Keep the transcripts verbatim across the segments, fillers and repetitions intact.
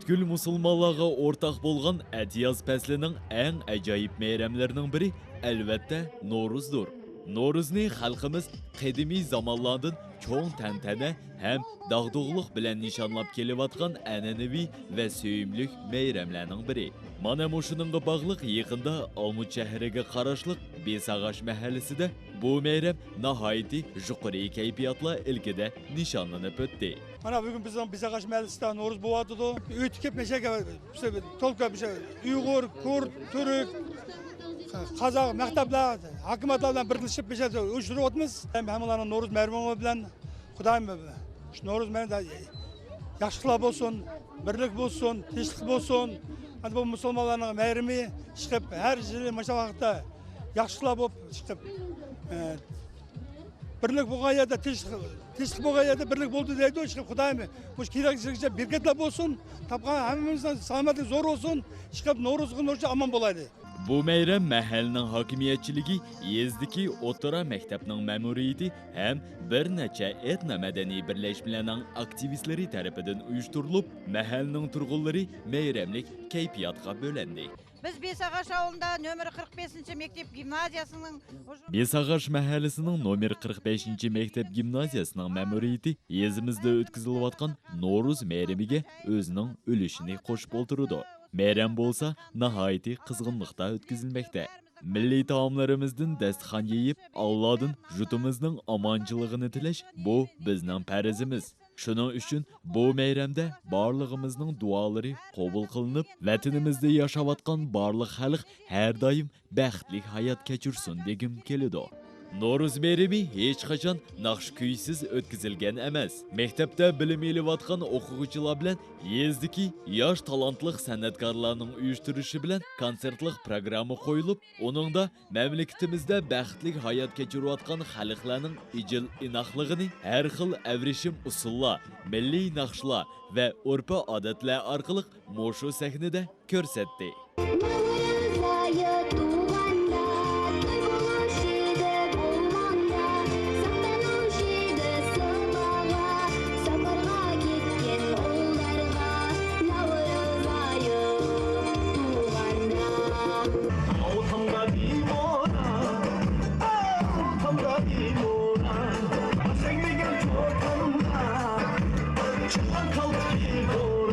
پۈتكۈل مۇسۇلمانلارغا ئورتاق بولغان ئەتىياز پەسلىنىڭ ئەڭ ئەجايىپ مەيرەملىرىنىڭ بىرى، ئەلۋەتتە، نورۇزدۇر. نورۇزنى خەلقىمىز قەدىمىي زامانلاردىن چوڭ تەنتەنە ھەم داغدۇغىلىق بىلەن نىشانلاپ كېلىۋاتقان ئەنئەنىۋى ۋە سۆيۈملۈك مەيرەملەرنىڭ بىرى. مانا مۇشۇنىڭغا باغلىق يېقىندا ئالمۇت شەھىرىگە قاراشلىق بېساغاچ مەھەللىسىدە بۇ مەيرەم ناھايىتى يۇقىرى كەيپىياتلار ئىلكىدە نىشانلىنىپ ئۆتتى. مانا بۈگۈن بىزنىڭ بېساغاچ مەھەللىسىدە نورۇز بولۇۋاتىدۇ. ئۆي تىكىپ، مەشەگە، تولكا، مەشە، ئۇيغۇر، كۇرد، تۈرك، قازاق، مەكتەپلەر، ھاكىمىيەتلەر بىلەن بىرلىشىپ، مەشە، ئۇيۇشتۇرۇۋاتىمىز. ھەم ھەممىلەرنىڭ نورۇز مەيرىمى بىلەن خۇدايىم شۇ نورۇز مەيرىمىدە ياخشىلىقلار بولسۇن، بىرلىك بولسۇن، تىنچلىق بولسۇن. ئەمدى بۇ مۇسۇلمانلارنىڭ مەيرىمى چىقىپ، ھەر يىلى مۇشۇ ۋاقىتتا ياخشىلىقلار بولۇپ چىقىپ، ئە، بىرلىك بولغان يەردە تىنچلىق، تىنچلىق بولغان يەردە بىرلىك بولىدۇ دەيدۇ. ئىشقىلىپ خۇدايىم مۇشۇ كېلەچەككىچە بەرىكەتلەر بولسۇن، تاپقان ھەممىمىزنىڭ سالامەتلىكى زور بولسۇن. ئىشقىلىپ نورۇزغا نورۇزچە ئامان بولايلى. بۇ مەيرەم مەھەللىنىڭ ھاكىمىيەتچىلىكى، يېزىدىكى ئوتتۇرا مەكتەپنىڭ مەمۇرىيىتى ھەم بىر نەچچە ئېتنو مەدەنىي بىرلەشمىلەرنىڭ ئاكتىۋىستلىرى تەرىپىدىن ئۇيۇشتۇرۇلۇپ، مەھەللىنىڭ تۇرغۇنلىرى مەيرەملىك كەيپىياتقا بۆلەندى. بىز بېساغاچ ئاۋۇلىنىڭ نۆمىرى قىرىق بەشىنچى مەكتەپ گىمنازىيەسىنىڭ بېساغاچ مەھەللىسىنىڭ نومېر قىرىق بەشىنچى مەكتەپ گىمنازىيەسىنىڭ مەمۇرىيىتى يېزىمىزدا ئۆتكۈزۈلۈۋاتقان نورۇز مەيرىمىگە ئۆزىنىڭ ئۈلۈشىنى قوشۇپ ئولتۇرىدۇ. مەيرەم بولسا ناھايىتى قىزغىنلىقتا ئۆتكۈزۈلمەكتە. مىللىي تائاملىرىمىزدىن دەستىخان يېيىپ، ئاللادىن يۇرتىمىزنىڭ ئامانچىلىقىنى تىلەش، بۇ بىزنىڭ پەرىزىمىز. شۇنىڭ ئۈچۈن بۇ مەيرەمدە بارلىقىمىزنىڭ دۇئالىرى قوبۇل قىلىنىپ، ۋەتىنىمىزدە ياشاۋاتقان بارلىق خەلق ھەر دائىم بەختلىك ھايات كەچۈرسۇن دېگۈم كېلىدۇ. نورۇز مەيرىمى ھېچقاچان ناخشا-كۈيسىز ئۆتكۈزۈلگەن ئەمەس. مەكتەپتە بىلىم ئېلىۋاتقان ئوقۇغۇچىلار بىلەن يېزىدىكى ياش تالانتلىق سەنئەتكارلارنىڭ ئۇيۇشتۇرۇشى بىلەن كونسېرتلىق پىروگرامما قويۇلۇپ، ئۇنىڭدا مەملىكىتىمىزدە بەختلىك ھايات كەچۈرۈۋاتقان خەلقلەرنىڭ ئىجىل-ئىناقلىقىنى ھەر خىل ئەۋرىشىم ئۇسسۇللار، مىللىي ناخشىلار ۋە ئۆرپ-ئادەتلەر ئارقىلىق مۇشۇ سەھنىدە كۆرسەتتى. نورۇز ئايى تۇغاندا، توي بولۇشىدى بولغاندا، ساقتانلىشىدى ساماغا، ساپارغا كەتكەن ئۇلارغا. نورۇز ئايى تۇغاندا.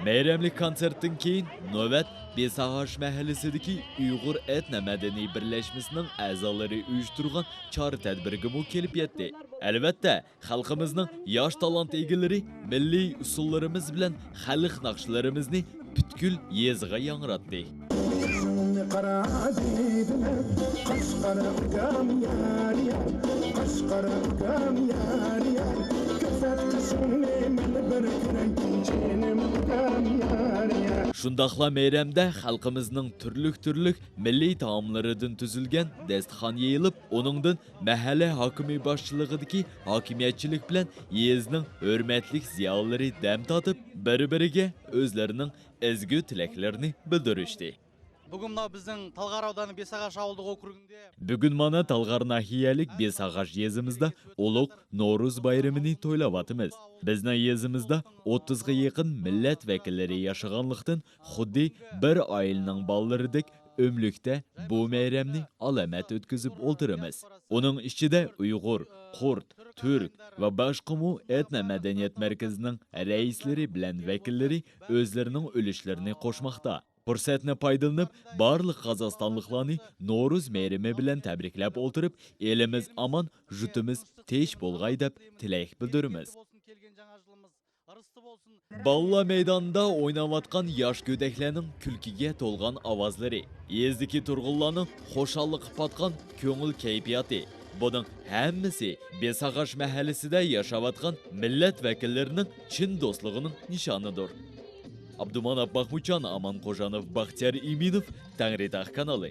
مەيرەملىك كونسېرتتىن كېيىن نۆۋەت بېساغاچ مەھەللىسىدىكى ئۇيغۇر ئېتنو مەدەنىي بىرلەشمىسىنىڭ ئەزالىرى ئۇيۇشتۇرغان چارە-تەدبىرگىمۇ كېلىپ يەتتى. ئەلۋەتتە، خەلقىمىزنىڭ ياش تالانت ئىگىلىرى مىللىي ئۇسسۇللىرىمىز بىلەن خەلق ناخشىلىرىمىزنى پۈتكۈل يېزىغا ياڭراتتى. قارا دېدىم، قاش قارا ئۇكام يار يار، قاش قارا ئۇكام يار يار، كۆرسەت قېشىڭنى مەن بىر كۆرەي، جېنىم ئۇكام يار يار. شۇنداقلا مەيرەمدە خەلقىمىزنىڭ تۈرلۈك-تۈرلۈك مىللىي تائاملىرىدىن تۈزۈلگەن دەستىخان يېيىلىپ، ئۇنىڭدىن مەھەللە ھاكىمى باشچىلىقىدىكى ھاكىمىيەتچىلىك بىلەن يېزىنىڭ ھۆرمەتلىك زىيالىيلىرى دەم تارتىپ، بىر-بىرىگە ئۆزلىرىنىڭ ئەزگۈ تىلەكلىرىنى بىلدۈرۈشتى. بۈگۈن مانا بىزنىڭ تالغار ئاۋدانى بېساغاچ ئاۋۇلىدىكى ئوكرۇگىنى. بۈگۈن مانا تالغار ناھىيەلىك بېساغاچ يېزىمىزدا ئۇلۇغ نورۇز بايرىمىنى تويلاۋاتىمىز. بىزنىڭ يېزىمىزدا ئوتتۇزغا يېقىن مىللەت ۋەكىللىرى ياشىغانلىقتىن، خۇددى بىر ئائىلىنىڭ بالىلىرىدەك ئۆملۈكتە بۇ مەيرەمنى ئالامەت ئۆتكۈزۈپ ئولتۇرىمىز. ئۇنىڭ ئىچىدە ئۇيغۇر، قۇرد، تۈرك ۋە باشقىمۇ ئېتنو مەدەنىيەت مەركىزىنىڭ رەئىسلىرى بىلەن ۋەكىللىرى ئۆزلىرىنىڭ ئۈلۈشلىرىنى قوشماقتا. پۇرسەتنى پايدىلىنىپ، بارلىق قازاقىستانلىقلارنى نورۇز مەيرىمى بىلەن تەبرىكلەپ ئولتۇرۇپ، ئېلىمىز ئامان، يۇرتىمىز تىنچ بولغاي دەپ تىلەك بىلدۈرىمىز. بالىلار مەيدانىدا ئويناۋاتقان ياش گۆدەكلەرنىڭ كۈلكىگە تولغان ئاۋازلىرى، يېزىدىكى تۇرغۇنلارنىڭ خۇشاللىققا پاتقان كۆڭۈل كەيپىياتى، بۇنىڭ ھەممىسى بېساغاچ مەھەللىسىدە ياشاۋاتقان مىللەت ۋەكىللىرىنىڭ چىن دوستلۇقىنىڭ نىشانىدۇر. ئابدۇماناپ ماخمۇتجان، ئامان قوجانوف، باختىيار ئىمىنوف، تەڭرىتاغ كانىلى.